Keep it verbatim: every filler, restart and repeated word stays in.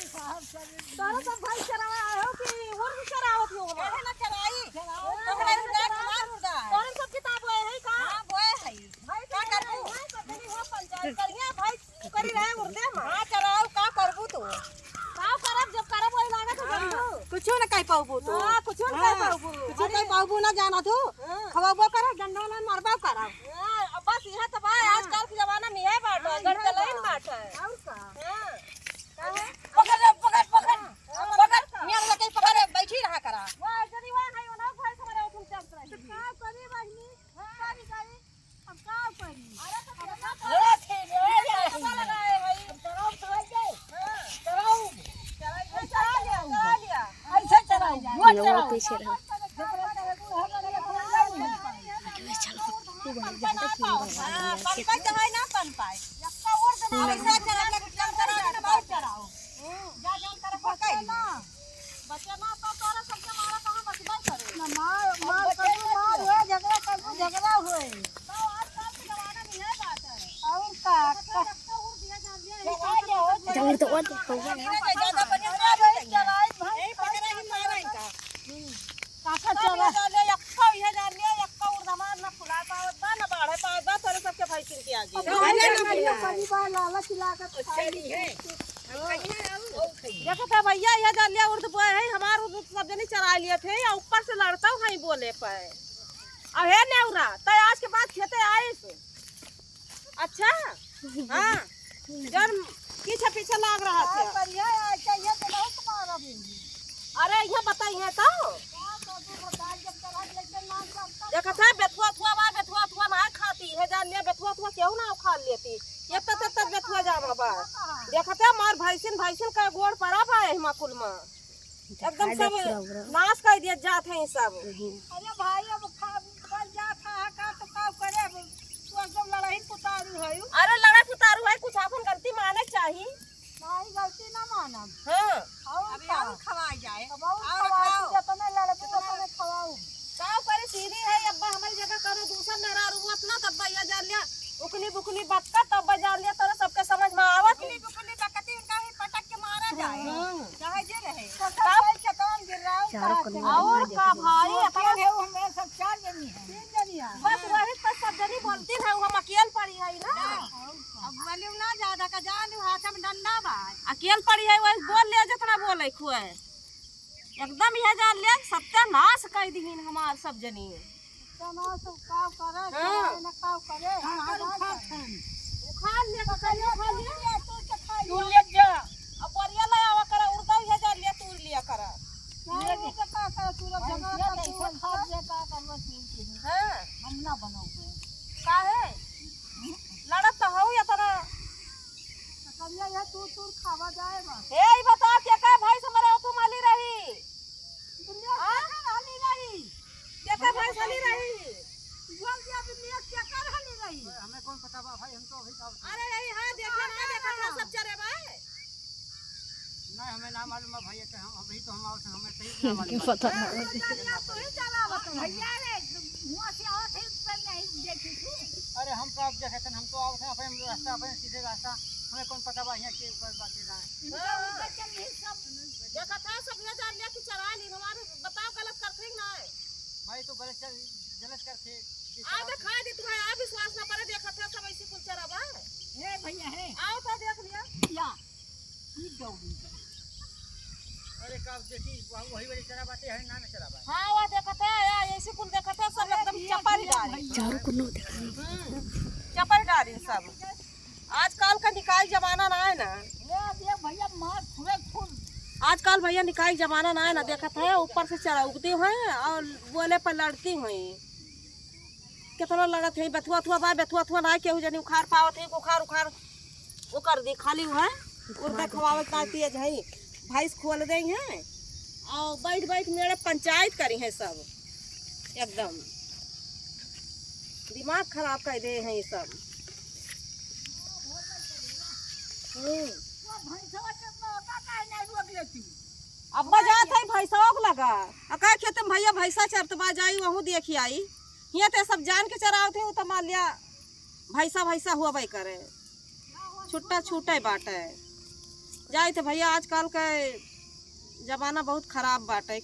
तोहरे सब भाई चरावे आए हो कि उर्द चरावत हो हमार? काहे ना चराई? चराओ। तोहरे उर्दा, हमार उर्दा। तोहरे सब किताब बोए है का? हाँ, बोए है। भाई का करबू? सब जनी हो पंचायत करिया भाई। करी रहे उर्दे में। हाँ, चराओ, का करबू तू? का करब, जब करब वही लागत हो हाँ, करबू। कुछो न कह पाउबू तू। हाँ, कुछो न कह हाँ, पाउबू। कुछो अरे। कह पाउबू ना जाना तू। हाँ। खवाबो करब, डंडा वाला मारबो करब। हाँ, अब बस इहे तो बा, हाँ। आजकल के जमाना में इहे बात है, हाँ, गड़ इहे चलाइन बा। बात है। और का? हाँ। का है? पकड़ रे, पकड़, पकड़। हाँ, पकड़। पकड़। मियाँ लगे पकड़, बैठी रहा करा। वाह, जदी वाह है, ओना भाई हमारे उठुम चलत रही। तो का करी बहिनी? हाँ। करी, करी। अब का करी? अरे तो चलो ना, अरे ठीक है, अरे पता लगा है भाई। चलाओ, चलाओ, चलाओ। हाँ। चलाओ। चलाओ, चला लिया, चला लिया। ऐसे चलाओ, मत लोगों चलाओ। पीछे रहो। चलो, चलो, तू हर जगह चला जाओ। तू बहुत ज्यादा खेल रहा है। हाँ, पनपाई तो है ना, पनपाई। यक्का और जना पैसा चला लगे, कम करा के बहुत चलाओ। हम्म। जा, जा, कर पकड़ ना। बच्चा ना तो तोरा सबके मारा कहाँ बचबे करे। ना मार, मार करू, मार होए, झगड़ा करू, झगड़ा होए। तो आजकल के जमाना में यह बात है। और का? तो कोई रखता उड़ दिया, जान लिया, यही चला बात है। जाओ, तो और देखो। यही पकड़ा ही मारा इनका। काका अब चला। ये जान लिया, यक्का, ये जान लिया, यक्का उड़ हमार ना फुला पावत बा, ना बाढ़े पावत बा, तोरे सबके भाई चिंती आ गई। अब हम जान लिया, कहीं बार लालच लागत अच्छा खाई नहीं है। देखत है भैया, ये जान लिया उर्द बोए है, हमार उर्द सब जनी चरा लिए थे, या ऊपर से लड़ता है बोले पे। अब हे नेउरा, तै आज के बाद खेते आइस। अच्छा? हाँ। जन पीछे पीछे लाग रहा था। बढ़िया है, चाहिए तो बहुत मारा भी। अरे, ये बताइए तो। देखत है, बेथुआ थुआ बा, बेथुआ थुआ ना खाती है, जान लिया, बेथुआ थुआ केहू ना उखाड़ लेती। ये तो तब तक बेथुआ जामा बा। देखत है, मार भैंसिन, भैंसिन का गोड़ पड़ा बा एहमा कुल मा। एकदम सब नाश कर दिया जात है सब। अरे भाई, अब खा, कल जात है का तो का करे, अब तू एकदम लड़ाई पुतारू है। अरे लड़ाई पुतारू है, कुछ आपन गलती माने चाही। नहीं, गलती ना मानब। हाँ। और अभी का? और खवाई जाए। अब और और खवाई, खाओ। तू जतने लड़बू, उतने खवाऊ। का करे, सीधी है, अब्बा हमारी जगह करो, दूसर मेहरारू हुआ ना, तब भैया जान लिया, उकली बुकली बक्का, तब जान लिया, तोरा सबके समझ में आवत। उकली बुकली बकती, उनका ही पटक के मारा जाए। हम्म। चाहे जे रहे। तो सब कोई चट्टान गिर रहा है, चारों कहाँ से? और का भाई, अकेले है, वो हमारे सब चार जनी है। तीन जनी है। बस वही तो सब जनी बोलती है, हम अकेल पड़ी है ना। हाँ। अब बोलियो ना ज्यादा का जान, हाथ में डंडा बा। अकेल पड़ी है, वही बोल ले जितना बोले खुए। एकदम यह जान ले, सत्यानाश कर दीहिन हमार सब जनी। सत्यानाश का करे, हाँ। करे ना का करे, हाँ, कहाँ उखाड़ जाए? उखाड़ ले, पकड़ ले, उखाड़ ले। तू तो खा तू लिया। ले जा। अब बोरिया ले आवा करा, उर्दा यह जान ले, तू लिया करा। नहीं, ले वो तो का करे, तू लोग झगड़ा कर, तू खा ले, का करबो, तू के। हाँ। हम ना बनाओगे। काहे? लड़त तो हऊ या तना। करिया ये तूर तूर खावा जाए बा। ए, ई बता, केकर भैंस हमरे ओथू मली रही? दुनिया हाँ? केकर हली रही? केकर भैंस हली रही? बोल दिया, दुनिया केकर हली रही? हमें कौन पता बा भाई, हम तो अभी गाँव से अरे, यही, हाँ, देखा ना, देखा था, सब चरे बा। नहीं, हमें ना मालूम बा भैया, कि हम अभी तो हम आवत हैं, हमें सही ना मालूम बा। पता ना। अरे, तो जान लिया, तू ही चलावत हो। भैया रे, हुआँ से आवत है, पर नहीं देखी थी। अरे, हम तो अब देखे थे, हम तो आवत हैं, अपने रास्ता, अपने सीधे रास्ता, हमें कौन पता बा, यहाँ के ऊपर बातें ना है। इनका ऊपर चल रही सब। देखा था, सब ये जान लिया कि चरा ली, हमारे बताओ, गलत करते हैं कि ना है? भाई, तो गलत चल, गलत करते, ये आ चला दे, खा दे, तुम्हारा विश्वास ना पड़े, देखा था, सब ऐसी कुल चरा बा। हे भैया, हे। आओ था, देख लिया। या। ई गौरी। अरे का देखी, वह-, वही वाली चरा बाटे है, ना, ना चरा बा। हाँ, वह देखत है, या, ऐसे कुल देखत है, सब अरे एकदम भैया, चपल भैया, डाली। भैया। चारों को नो देखा। हम्म, चपल डाली सब। आजकल का निकाई जमाना ना है ना। ए, अब ये भैया मार खुरे खुर। आजकल भैया निकाई जमाना ना है ना, देखत है, ऊपर से चढ़ा उगते हैं और बोले पर लड़ती हैं। केतना लड़त है, बेथुआ थुआ बा, बेथुआ थुआ ना केहू जनी उखाड़ पावत है, उखाड़ उखाड़ वो कर दी, खाली हुआ है। उर्दा खवावत ना तेज है, भैंस खोल दे हैं और बैठ बैठ मेरे पंचायत करी हैं सब, एकदम दिमाग खराब कर दे हैं ये सब। हम्म। अब्बा जात है भैंसवा के लगा, आ का खेत में भैया भैंसा चरत बा, जाई वहू देखी आई। हियाँ ते सब जान के चरावत है, उ त मान लिया भैंसा, भैंसा हुआ भाई करे, छुट्टा छूटे बाटे। जाइत भैया, आजकल के जमाना बहुत खराब बाटे।